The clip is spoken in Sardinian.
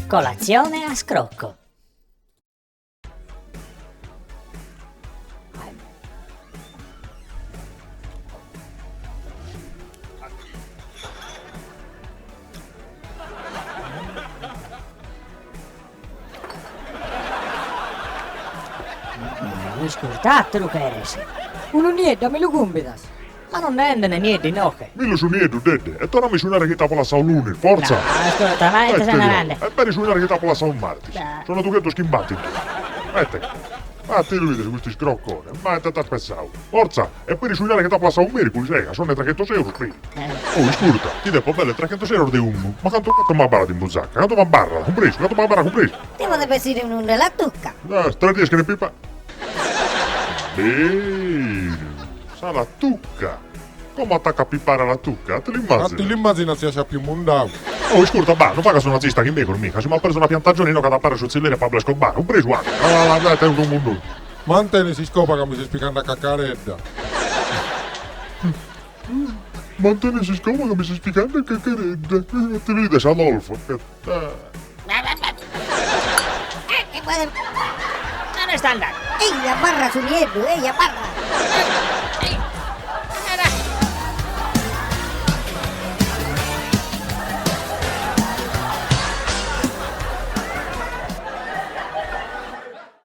Colazione a scrocco. Iscurta, àteru cheres? Unu nieddu a mi lu cumbidas? Ma non nd'enden nieddu inoghe. Millu su nieddu, dedde, e torrami su 'inari chi t'apo lassau lunis, fortza! No, ascurta, ma ite ses narende? E peri su 'inari chi t'apo lassau martis. Sono dughentos chimbantinduos. Ete, ma ti lu 'ides custu iscroccone, ma ite t'as pessau? Fortza! E peri su 'inari chi t'apo lassau mèrculis, eja, sono treghentos euros peri. Oh, iscurta, ti depo belle treghentos euros de umu, ma cantu cazzo m'abarrat in buzacca, cantu m'abarrat, cumpresu, cantu m'abarrat, cumpresu? Ti podet bessire unu de lattuca. Tres dies chene pipa. Beru, sa lattuca! Como attacco a pipare a lattuca, a ti l'immazinas? A ti l'immazinas si as pius mundau? Oh, iscurta, bah, non fagas su nazista chin megus, mi, ca si m'aperzo una piantagione inoghe at a parrer su tzilleri 'e Pablo Escobar, cumpresu as? Ah, unu mundu. Mantene s'iscoba ca mi ses picande a cacaredda. Mantene s'iscoba ca mi ses picande a cacaredda. A ti bides, Adolfo? Non est andadu. Ei, abarra su nieddu, ei, abarra.